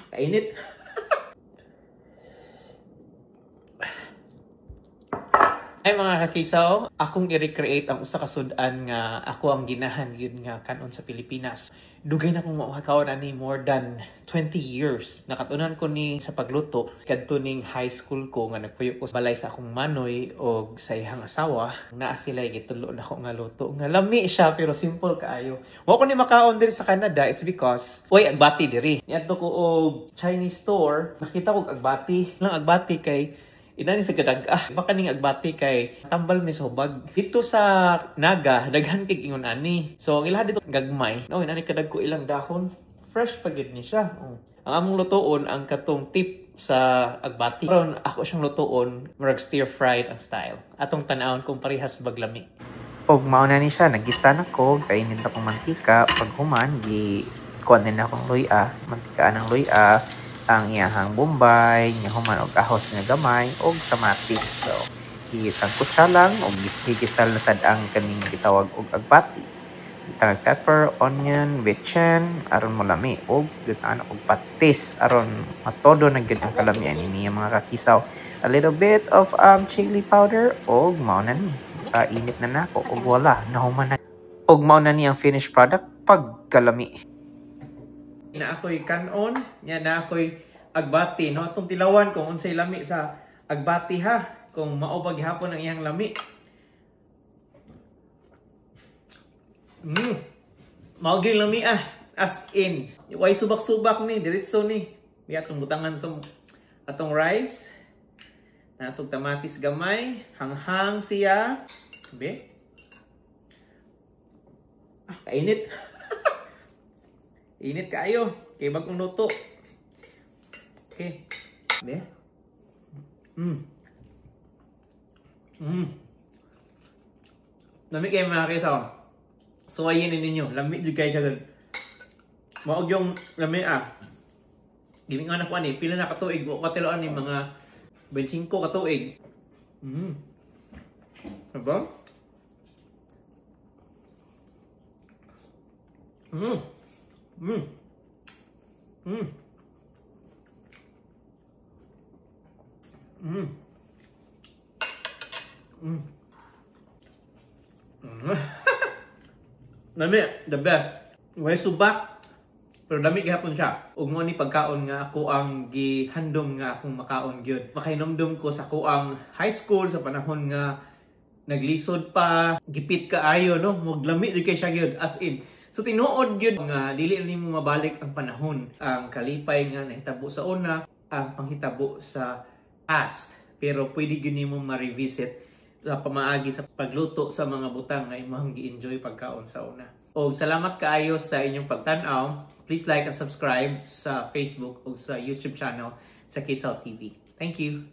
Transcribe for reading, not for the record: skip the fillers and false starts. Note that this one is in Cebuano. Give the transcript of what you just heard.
Kainit. Ay mga kakisaw, akong i-recreate ang usa ka sud-an nga ako ang ginahan gyud nga kanon sa Pilipinas. Dugay na kong makaon ani, more than 20 years. Nakatunan ko ni sa pagluto kadto ning high school ko nga nagpuyo ko sa balay sa akong manoy og sa iyang asawa. Naa sila gitudlo nako nga luto. Nga lami siya pero simple kaayo. Wa ko ni makaon diri sa Canada, it's because way agbati diri. Niadto ko og Chinese store, nakita ko agbati. Lang agbati kay inani sa kadag-ah. Baka ning agbati kay tambal mi sa hubag. Dito sa Naga, daghan kig ingon ani. So ang ilaha dito gagmay. No, inani kadag ko ilang dahon. Fresh pa gid ni siya. Oh. Ang among lutoon ang katong tip sa agbati. Karon ako siyang lutoon, murag stir fried ang style. Atong tan-awon kung parehas baglami. Og mao na ni siya, nagisa na ko, kainin na kong mantika, pag human, gi kuan din akong luya, mantikaan ang luya, ang iyahang bombay, nya human og ahos nga gamay og kamatis. So, gisangkot siya lang og gigisal na sad ang kaning gitawag og agbati. Gitangag pepper, onion, bitchin, aron mo lami og gitaan og patis aron matodo na gyud ang kalamian ini mga kakisaw. A little bit of chili powder og mao na ni. Init na nako og wala nahuman na. Og mao na ni ang finished product pagkalami. Na ako'y kanon, nya na ako'y agbati, no? Atong tilawan kung unsay lami sa agbati ha, kung mao ba gihapon ang iyang lami. Mao gyud lami ah, as in. Way subak-subak ni, diretso ni. Biya atong butangan tong atong rice. Na atong kamatis gamay, hanghang siya. Be. Ah, kainit. Init kaayo, kay bagong luto. Okay. Be. Lami kayo mga kisaw. So ayin ninyo, lami jud kayo siya. Maog yung lami ah. Gimingon ako ani, pila na katuig, wa katiloan ni mga 25 katuig. Diba? Lami, the best. Way subak, pero lami gihapon siya. Ug mo ni pagkaon nga ako ang gihandom nga akong makaon gyud. Makainomdom ko sa ako ang high school sa panahon nga naglisod pa, gipit kaayo no, muglami jud kay siya gyud as in. So tinuod gyud nga dili na nimo mabalik ang panahon, ang kalipay nga nahitabo sa una, ang panghitabo sa past. Pero pwede gyud nimo ma-revisit sa pamaagi sa pagluto sa mga butang nga imong gi-enjoy pagkaon sa una. Og salamat kaayo sa inyong pagtan-aw. Please like and subscribe sa Facebook ug sa YouTube channel sa Kisaw TV. Thank you.